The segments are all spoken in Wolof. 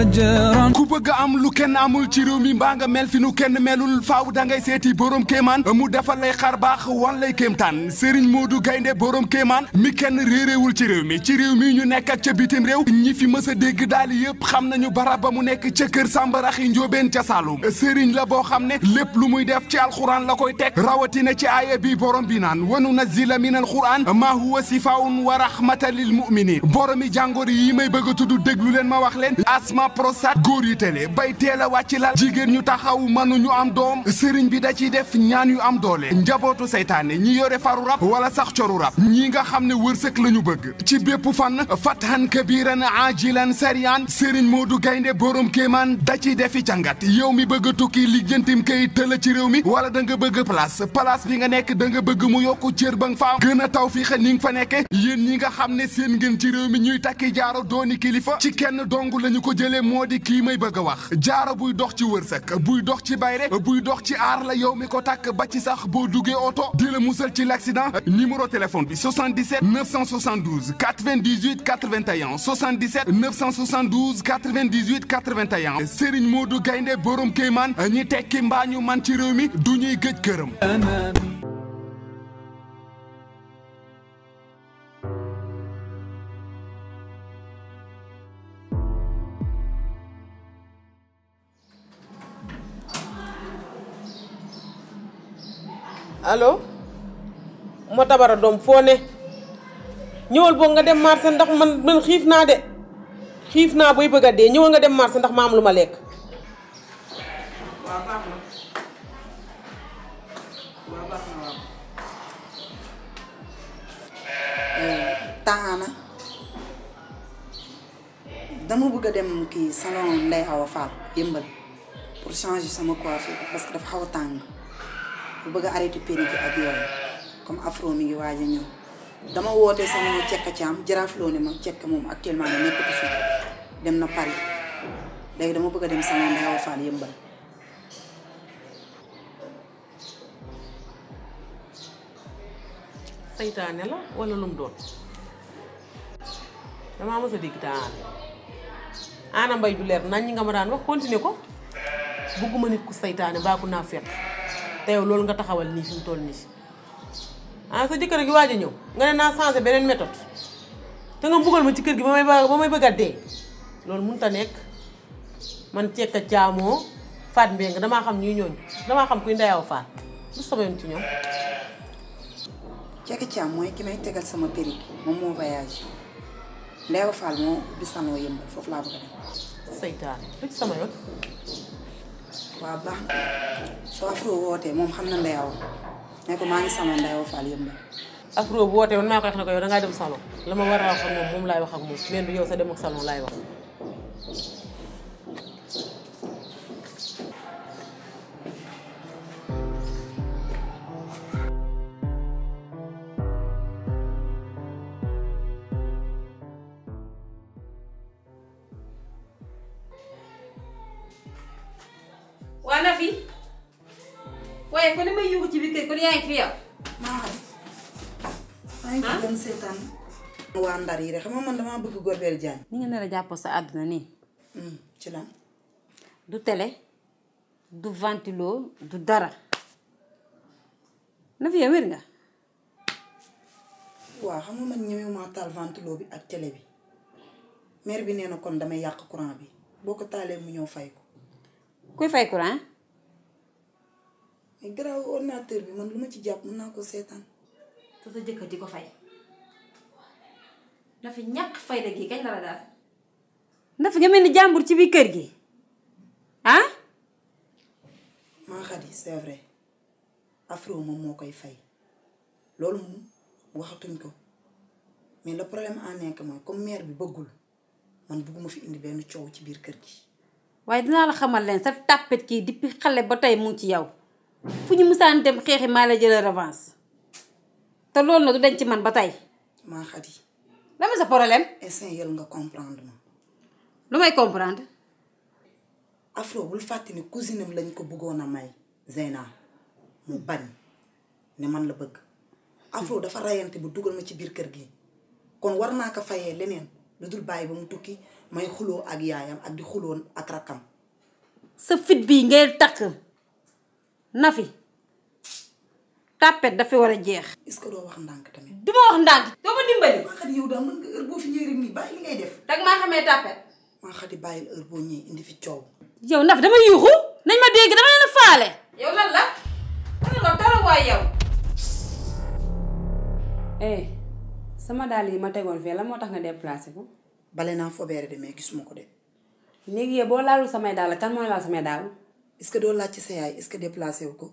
أجرا ku bëgg am lu kenn amul ci réew mi mbaa nga mel fi nu kenn melul faaw dangay seeti borom kéemaan mu defal lay xar baax wan lay kéemtaan Serigne Modou Gaynde borom kéemaan mi kenn réeréewul ci réew mi ñu nekk ak ca bitim réew ñi fi mës a dégg daal yëpp xam nañu barab ba mu nekk ca kër Sàmbaraxi Njóobeen ca Saalum Serigne la boo xam ne lépp lu muy def ci alxuraan la koy teg rawatina ci aaya bi borom bi naan wa nunazzila min alxuraan maa huwa sifaa'un wa rahmatan lil mu'minin boromi jàngoro yi may bëgg a tudd déglu leen ma wax leen asma prostate góor yi télé bay teel a wàcc lal jigéen ñu taxaw mënuñu am doom sëriñ bi da ciy def ñaan yu am doole njabootu seytaane ñi yore faru rab wala sax coru rab ñi nga xam ne wërsëg la ñu bëgg ci bépp fan fathan kabiran ajilan sarian Serigne Modou Gaynde borom kéemaan da ciy defi càngat yow mi bëgg a tukki lijjantim kay tëla ci réew mi wala da nga bëgg place bi nga nekk da nga bëgg mu yokku cër ba nga fa am gën a taw fii xa ni nga fa nekke yéen ñi nga xam ne seen ngeen ci réew mi ñuy takki jaaro dooni kilifa ci kenn dong lañu ko jëlee moo di kii may bëgg a wax jaaro buy dox ci wërsëg buy dox ci bayre buy dox ci aar la yow mi ko takk ba ci sax boo duggee oto di la musal ci l'accident numéro téléphone bi 77 972 98 81 77 972 98 81 Serigne Modou Gaynde borom kéemaan ñi tekki mbaa ñu man ci réew mi du ñuy gëj këram. allo moo tabara doom foo ne ñëwal boog nga dem marché ndax man xiif naa de xiif naa bay bëgg a dee ñëwal nga dem marché ndax ma am lu ma lekk. waaw baax na waaw baax na waaw. Taana dama bëgg a dem kii salon Ndeye Awa Fall yëmbal pour changer sama coiffure parce que dafa xaw a tàng. bu bëgg a arrêté périg ak yooyu comme afro mi ngi waaj a ñëw dama woote sama cekka ci am jaraafloo ne ma cekka moom actuellement ne nekkatu fi dem na Paris léegi dama bëgg a dem sama Ndeye Awa Fall yëmbal. saytaane la wala lu mu doon damaa mës a dégg taan ana mbay ju leer nañ ñi nga ma daan wax continuer ko bëgguma nit ku saytaane baa ku naa fekk te yow loolu nga taxawal nii fi mu toll nii sa jëkkër gi waaj a ñëw nga ne naa changé beneen méthode te nga mbugal ma ci kër gi ba may bëgg a dee loolu mënut a nekk man cekka caamoo faat mbee nga damaa xam ñuy ñooñu damaa xam kuy Ndeye Awa Fall lu sama yoon ci ñoom. cekka caam mooy ki may tegal sama périg moom moo voyage Ndeye Awa Fall moo ubbi salon yëmbal foofu laa bëgg a dem. saytaan lu ci sama yoon. waaw baax na soo afro wootee moom xam na Ndeye Awa ne ko maa ngi salon Ndeye Awa Fall yëmbal. afro bu wootee man maa koy wax ne ko yow dangaa dem salon la ma war a wax ak moom laay wax ak moom mais du yow sa dem ak salon laay wax. waa na fi waaye kon li may yuuxu ci biir kër kon yaa ngi fi yow. maa ngi fi doon seetaan waa Ndar yi rek xam nga man damaa bëgg Golbert Diagne. ni nga nar a jàppoo sa àdduna nii. ci lan. du télé du ventilo du dara na fi yow wér nga. waaw xam nga man ñëwee taal ventilo bi ak télé bi mère bi nee na kon damay yàq courant bi boo ko taalee mu ñëw fay ko. kuy fay courant. mais garaaw ordinateur bi man lu ma ci jàpp mën naa ko seetaan. te sa jëkkër di ko fay. na fi ñàkk fayda gi kañ la la daal. na fi nga mel ni jàmbur ci biir kër gi ah. maa xadi c'est vrai afro moom moo koy fay loolu moom waxatuñ ko mais le problème en est que mooy comme mère bi bëggul man bëgguma fi indi benn coow ci biir kër gi. waaye dinaa la xamal leen sa tàppet kii depuis xale ba tey mu ngi ci yow fu ñu musaan dem xeexi maa la jëlee revanche te loolu na du dañ ci man ba tey. maa xadi. lan mooy sa problème. essayel nga comprendre ma. lu may comprendre. afro bul fàtte ni cousine am lañ ko bëggoon a may Zeyna mu bañ ne man la bëgg afro dafa rayante bu dugal ma ci biir kër gi kon war naa ko fayee leneen lu dul bàyyi ba mu tukki may xuloo ak yaayam ak di xuloon ak rakkam. sa fit bii ngay takk Nafi tàppet dafa war a jeex. est-ce que doo wax ndànk tamit. du ma wax ndànk. doo ma dimbali. maa xadi yow daa mën nga heure boo fi ñëwee rek nii bàyyi li ngay def. dag maa xamee tàppet. maa xadi bàyyil heure boo ñëwee indi fi coow. yow Nafi dama yuuxu nañ ma dégg dama leen a faale. yow lan la. dama la dara waay yow. sama dàll yi ma tegoon fii la moo tax nga déplacé ko. bale naa fobeere de mais gisuma ko de. léegi yow boo laalul samay dàll kan mooy laal samay dàll. est-ce que doo laaj ci sa yaay est-ce que déplacé wu ko.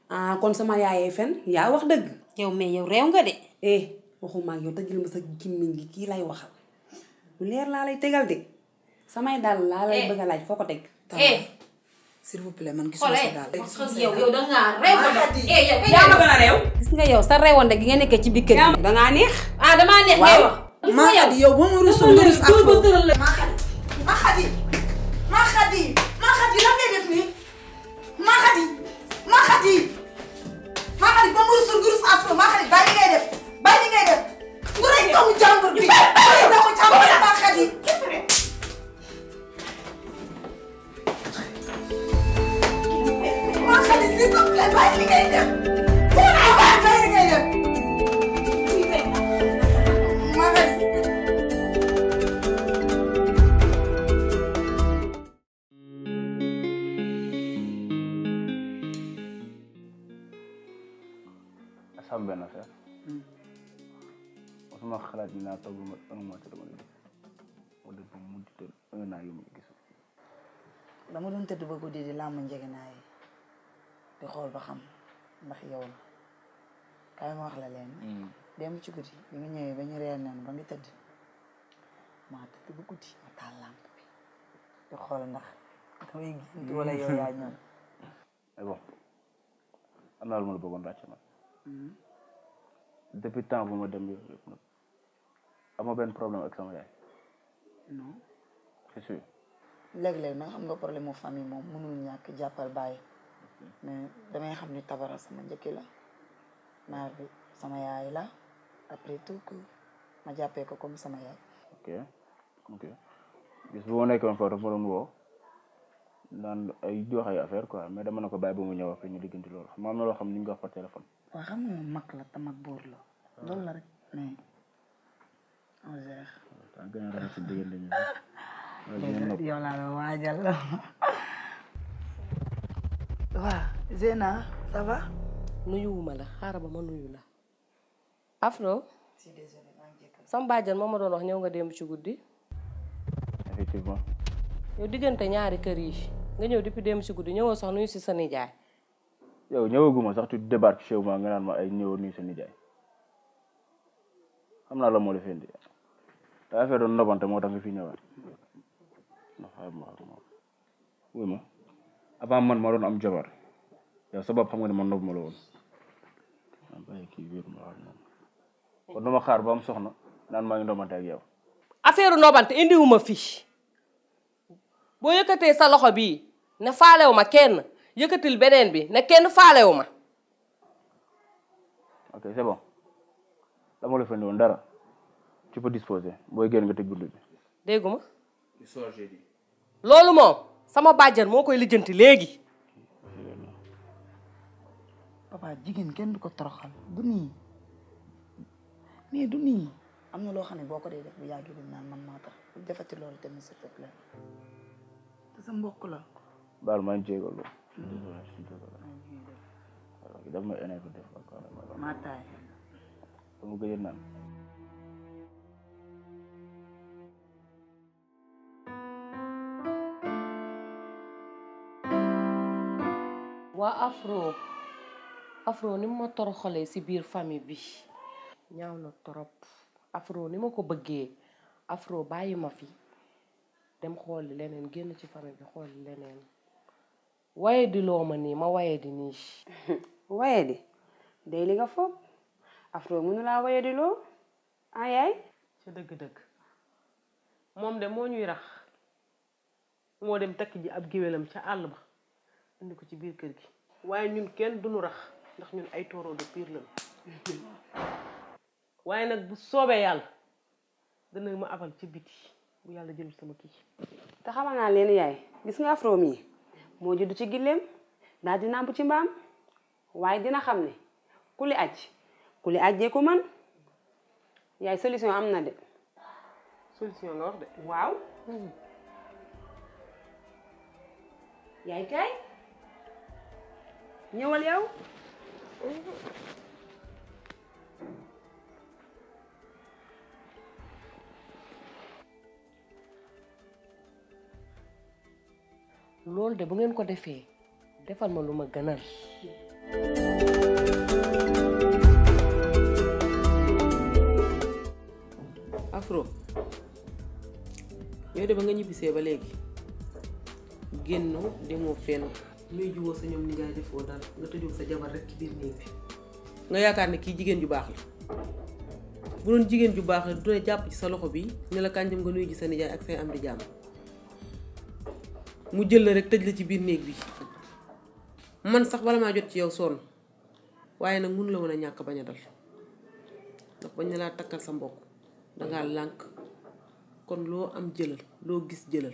ah kon sama yaayee fen yaa wax dëgg. yow mais yow réew nga de. waxuma ak yow tëjal ma sa gémmiñ gi kii lay waxal lu leer laa lay tegal de samay dàll laa lay bëgg a laaj foo ko teg. s'il vous plaît man gisuma sa daal. yow dangaa réew ko de. yow yaa ma gën a réew. gis nga yow sa réewande gi nga nekkee ci biir kër gi. dangaa neex. ah damaa neex ngay wax. maa xadi yow boo ma rusul nga rus afro. maa xadi lan ngay def nii. maa xadi boo ma rusul nga rus afro maa xadi bàyyi li ngay def bu rey doomu jàmbur bi maa xadi. maa xadi s'il te plaît bàyyi li ngay def. bàyyi li ngay def. maa xadi. am benn affaire mosuma xalaat ni naa toog ma un mois te dama la gis ma def ba mu tëdd 1 an yu ma gis. dama doon tëdd ba guddi di làmb njëgënaay di xool ba xam ndax yow la kaay ma wax la leen. dem ci guddi bi nga ñëwee ba ñu reer neen ba nga tëdd maa tëdd ba guddi ma taal làmp bi di xool ndax damay gént wala yow yaa ñëw. mais bon am naa lu ma la bëggoon laajte man. depuis temps bu ma dem yëpp nag amoo benn problème ak sama yaay. non c'est sûr. léeg-léeg nag xam nga problème mu famille moom mënul ñàkk jàppal bàyyi mais damay xam ni Tabara sama njëkki la naar bi sama yaay la après tout que ma jàppee ko comme sama yaay. ok bis bu ma nekkoon foofu dafa ma doon woo naan ay jox ay affaire quoi mais dama ne ko bàyyi ba mu ñëw après ñu digganti loolu xam am na loo xam ni ñu ko wax par téléphone. waaw xam nga mag la te mag buur la loolu la rek mais on gère. waaw gën a rafet si diggante ñu. yow laa la waajal. waaw Zena ça va. nuyuwuma la xaaral ba ma nuyu la. Afro. sama bàjjan moo ma doon wax ñëw nga démb ci guddi. effectivement. yow diggante ñaari kër yi nga ñëw depuis démb ci guddi ñëwoo sax nuyu si sa nijaay. yow ñëwaguma sax tu débarques chez moi nga naan ma ay ñëwoon nuyu sa nijaay xam naa la moo la fi indi te affaire doon nobante moo tax nga fi ñëwaat wuy ma avant man ma doon am jabar yow sa bopp xam nga ne man nob ma la woon bàyyi kii wér ma wax moom kon dama xaar ba am soxna naan maa ngi nobante ak yow. affaire nobante indiwuma fi boo yëkkatee sa loxo bii ne faalewu ma kenn yëkkatil beneen bi ne kenn faalewu ma. ok c'est bon dama la fandi woon dara tu peux disposer booy génn nga tëj bunt bi. dégguma loolu moom sama bàjjan moo koy lijjanti léegi. papa jigéen kenn du ko toroxal du nii mais du nii am na loo xam ne boo ko dee def bu yàggee dañ naan man maa tax bu defati loolu tamit s'il te plaît te sa mbokk la. baal maa ngi jégalu. daf ma énervé def maa taay. dama gëj a naan. waa Afro ni ma toroxalee ci biir famille bi ñaaw na trop. Afro ni ma ko bëggee Afro bàyyi ma fi dem xooli leneen génn ci famille bi xooli leneen waye di loo ma nii ma waye di nii. waye di day li nga foog Afro mënu laa waye di loo ah yaay. ca dëgg-dëgg moom de moo ñuy rax moo dem takk ji ab géwélam ca àll ba indi ko ci biir kër gi waaye ñun kenn duñu rax ndax ñun ay taureau de pire lañu waaye nag bu soobee yàlla dana ma abal ci biti bu yàlla jëlul sama kii. te xamal naa leen yaay gis nga afro mi moo judd ci gilleem daal di nàmp ci mbaam waaye dina xam ne ku li ajjee ko man yaay solution am na de. solution nga wax de. waaw. yaay kay ñëwal yow. loolu de bu ngeen ko defee defal ma lu ma gënal. Afro yow de ba nga ñibbisee ba léegi génnoo demoo fenn luy juwoo sa ñoom ni ngay defoo dara nga tëjoo sa jabar rek ci biir néeg bi nga yaakaar ne kii jigéen ju baax la bu doon jigéen ju baax la du la jàpp ci sa loxo bi ne la kànjam nga nuyu ji sa nijaay ak say am di jàmm mu jël la rek tëj la ci biir néeg bi man sax bala maa jot ci yow sonn waaye nag mun la woon a ñàkk bañ a dal ndax bañ ne laa takkal sa mbokk dangaa lànk kon loo am jëlal loo gis jëlal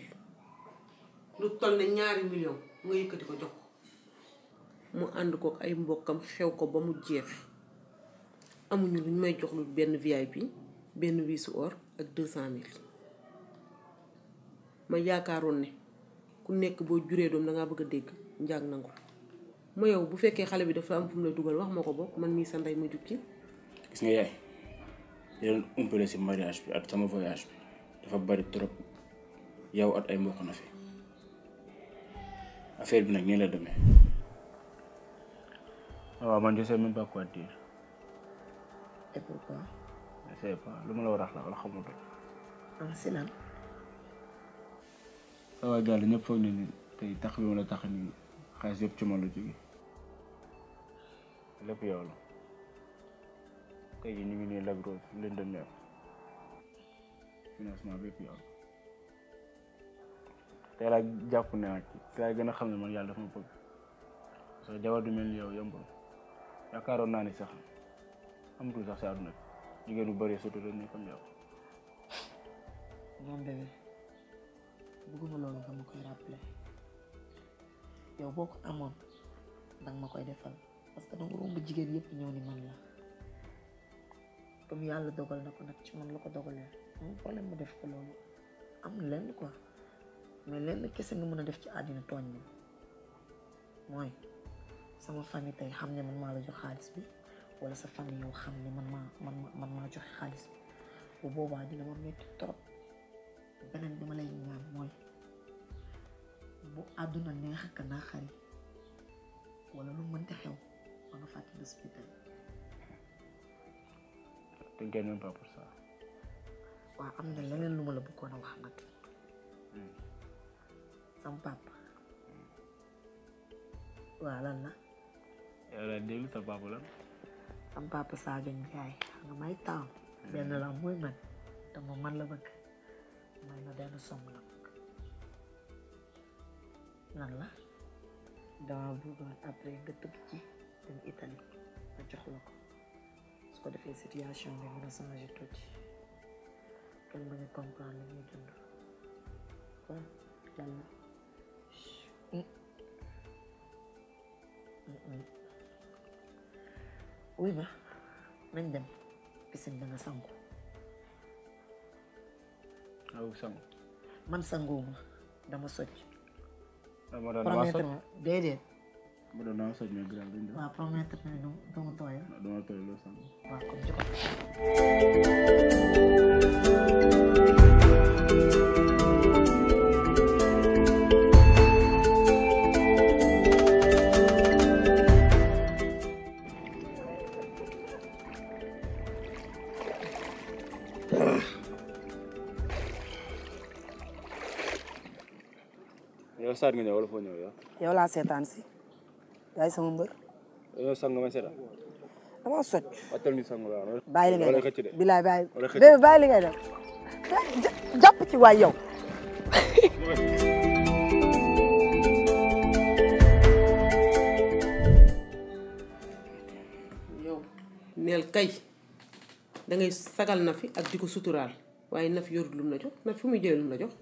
lu toll ne 2 millions nga yëkkati ko jox ko mu ànd ko ay mbokkam xew ko ba mu jeex amuñu luñ may jox lu benn VIP benn wiisu or ak 200 000 ma yaakaaroon ne ku nekk boo juree doom dangaa bëgg a dégg njaag nangu ma yow bu fekkee xale bi dafa am fu mu lay dugal wax ma ko bokk man mii sa ndey ma jug ci. gis nga yaay di leen umpale si mariage bi ak sama voyage bi dafa bari trop yow at ay mbokk na fi affaire bi nag nii la demee. waaw man je sais même pas quoi dire. et pourquoi. je sais pas lu ma la war a wax la wala xamul rek. ah si lan. waaw gars ñëpp foog nañu ni tey tax bi ma la tax ni xaalis yëpp ci man la jóge lépp yow la tey jii ñu ngi nii Lac Rose leen de mer financement bépp yow la tey laa jàpp ne nag tey laa gën a xam ne man yàlla dafa ma bëgg parce que jabar du mel ni yow yombul yaakaaroon naa ni sax amatul sax si àdduna bi jigéen bu bëree surtout dañ ne comme yow. non bébé bëgguma loolu nga ma koy rappeler yow boo ko amoon danga ma koy defal parce que danga romb jigéen yëpp ñëw ni man la comme yàlla dogal na ko nag ci man la ko dogalee amul problème ma def ko loolu amul lenn quoi mais lenn kese nga mën a def ci àddina tooñ ma mooy sama famille tey xam ne man maa la jox xaalis bi wala sa famille yow xam ne man maa joxe xaalis bi bu boobaa dina ma metti trop beneen bi ma lay ñaan mooy bu àdduna neex ak naa xari wala lu mënti xew ba nga fàtte bés bi tey. t'inquiète même pas pour ça. waaw am na leneen lu ma la bëggoon a wax nag sama papa waaw lan la. yow la déglu sa papa la. sama papa Sadio Ndiaye xam nga may taw benn la mooy man te moom man la bëgg may na benn somm la bëgg lan la dama bëggoon après nga tëgg ci dem Italie ma jox la ko su ko defee situation bi mën a changer tuuti kenn mën a comprendre li ñuy dund quoi lan la wuy ma nañ dem piscine ba nga sangu. waaw sangu. man sanguwuma dama socc. ma doon promettre ma déedéet. ma doon naa socc mais grave duñ def. waaw promettre ma ne dama tooya. dama tooy loo sangu. waaw comme ci ko. yow saat nga ñëw wala foo ñëw yow. yow laa seetaan si yaay sama mbër. yow sang nga may seetaan. dama socc. waxtaan ni sang la bàyyi li ngay wala def xëcc de. bilaay bàyyi wala xëcc. bébé bàyyi li ngay def jàpp ci waay yow. yow neel kay dangay sagal na fi ak di ko suturaal waaye Nafi yorut lu mu la jox Nafi fu muy jëlee lu mu la jox